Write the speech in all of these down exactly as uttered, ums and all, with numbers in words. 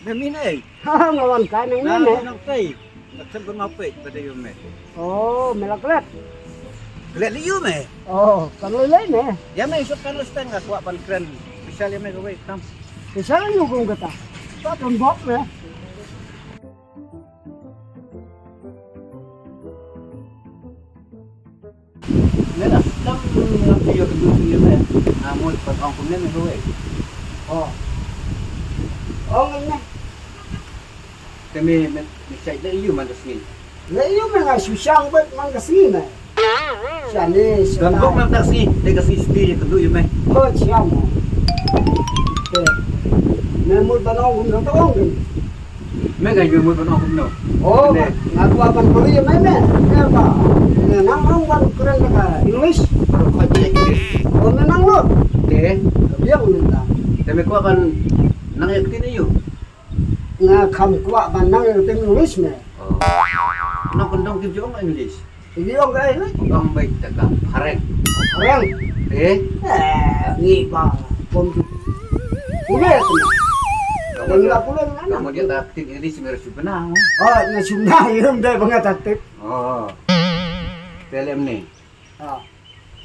Me min ei. Ha, nga wan kai nang ne. Nang tei. Nga tem pun mau pei pada yu me. Oh, me la klet. Klet li yu me. Oh, kan lei lei me. Ya me, isuk kan lei steng nga kwah ban kren. Bisa ya me kawei tam. Bisa yu kum kata. Tak lembok me. Nè, dah, tam ngam ti yo kynduh ïa me. Ah, mut pat ong kumne me kawei. Oh. Ong ne. Te me, me, me shait leh ïa u man ka sngi. Leh ïa u me nga shu shang bad man ka sngi me. Shane, shane. Don bok man ka sngi, te ka sngi sdie ïa kynduh ïa me. Oh, shang. Te. Me mut ban ong kumno to ong. Me nga ïa mut ban ong kumno. Oh, nga kwah ban kylli ïa me me. Me ba. Me nang ong ban kren ka English. Baroh ka English. Oh, me nang lut. Te. Ka biang me ta. Te me kwah ban nang ïa ktien ïa u. Nga kham kwah ban nang ïa ktien English me. Oh. Nang kyndong kim jong English. Ïong kai ne? Ong beit da ka phareng. Phareng. Eh? Eh, ngi ba pom tu. Pule tu. Kamu dia tak tip ini sih merah sumber. Oh, na sumber ïong dai bangat tip. Oh. Telem ni. Ah.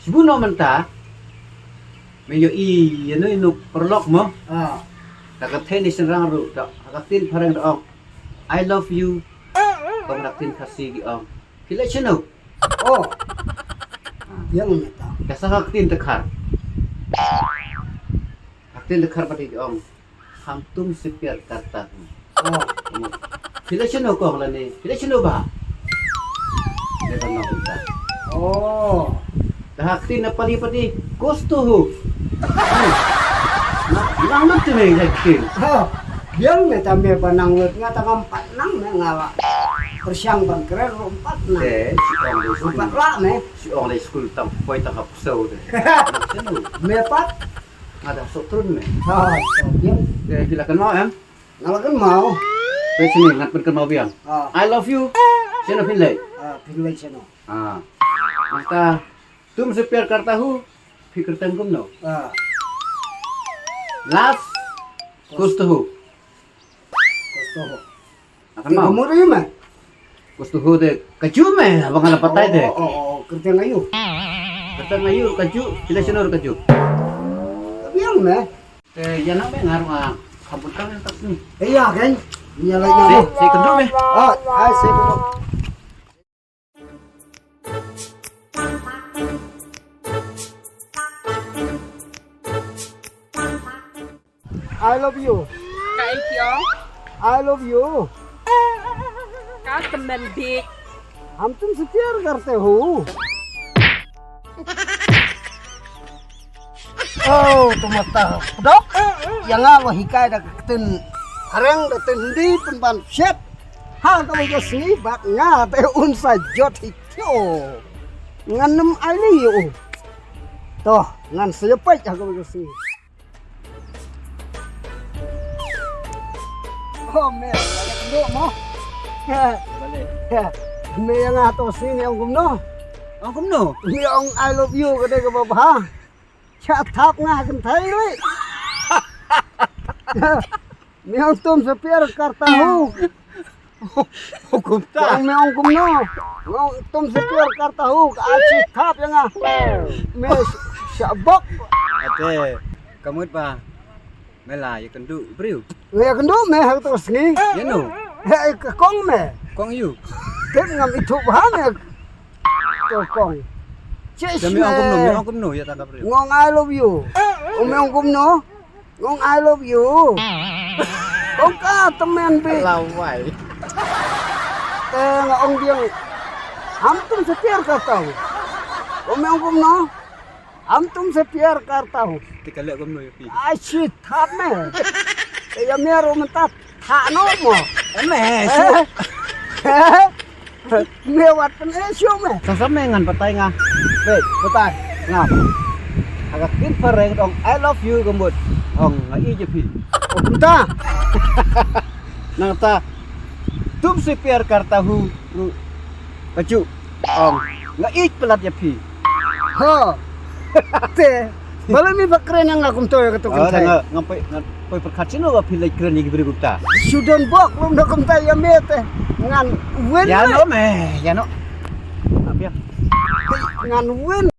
Sibu no menta. Me ïohi ïa no ïa no paralok mo. Ah. Ta ka thei ni sendrang ruh ta ka tin phareng da ong, "I love you." Tong da tin Khasi ki ong, "Phi leh shano?" Oh. Ïa ngam ïa ta. Ka sa ka ktien Dkhar. Ka ktien Dkhar pat ki ong, "Hum tumse pyar karta hu." Oh. Phi leh shano kong lane? Phi leh shano bah? Leh ban nong ta. Oh. Da ha ktien Nepali pat, "Kuch to ho." Na, nang nang tu me ka ktien. Ha. Biang me ta me ba nang lut nga ta ngam pat nang me nga la. Pyrshang ban kren ruh pat nang. Te, si ong dei skul. Pat la me. Si ong dei skul tang poi tang hap so te. Me pat. Nga da sok trun me. Ha, so biang. Te, phi la kynmaw em? Nga la kynmaw. Te, sini ngat pyn kynmaw biang. Ah. "I love you." Sini phin leh. Ah, phin leh sini. Ah. Masta. "Tumse pyar karta hu." Phi kyrteng kumno? Ah. Love. Kuch to ho. Kuch to ho. Akan mau. Kamu ri me? Kuch to ho de kaju me, abang ada patai de. Oh, oh, oh, kyrteng ayu. Kyrteng ayu kaju, phi leh shano kaju. Ka biang me. Eh, ïa na me nga ruh nga kham pun kang ïa tak sini. Ïa kan. Ïa la ïa. Si, si kynduh me. Ah, ai si kynduh. I love you. Ka ei ki ong? I love you. Ka tymmen bik. Hum tumse pyar karte ho. Oh, tu mata. Dok. Ïa nga wa hikai da ka ktien phareng da ktien Hindi pynban shet. Ha kaba ka sngi bad nga te un sa jot hi kyo. Ngan nym ai lei ïa u. To, ngan sa ïa peit ha kaba ka sngi. Oh, me, la ka tynduh mo. Balei? Me ïa nga to sngi me ong kumno? Ong kumno? Me ong I love you ka dei kaba bha. Sha thap nga kynthei lei. Me ong tumse pyar karta hu. Hu kumta. Me ong kumno? Me ong tumse pyar karta hu. Ka achi thap ïa nga. Me sha bok. Ate, ka mut ba me la ïa kynduh briew. Me ïa kynduh me ha to sngi. Ïa no? He ka kong me. Kong ïa u. Te ngam ithuh bha me. To kong. Che me ong kumno, me ong kumno ïa ta ka briew. Ngong I love you. Ong me ong kumno? Ngong I love you. Ong ka tymmen bik. Lawai. Te nga ong biang. Hum tumse pyar karta hu. Ong me ong kumno? Hum tumse pyar karta hu. Te ka leh kumno ïa phi? Ai shit, thap me. Te ïa me ruh mynta thah noh mo. Em me. Me wat pyn-e shuh me. Sa sa me ngan batai nga. Wei, batai. Nga. Ha ka ktien phareng ong I love you ka mut ong nga ïeit ïa phi. Oh, kumta. Nangta tumse pyar karta hu ruh kaju ong nga ïeit palat ïa phi. Ha. Te Balei me ba kren ïa nga kumta ïa kato kynthei? Nga, nga poi, nga poi pyrkhat shuh ba phi leit kren ïa ki briew kumta. Shu don bok lum da kumta ïa me te. Ngan win. Ïa no me, ïa no. Ngan win.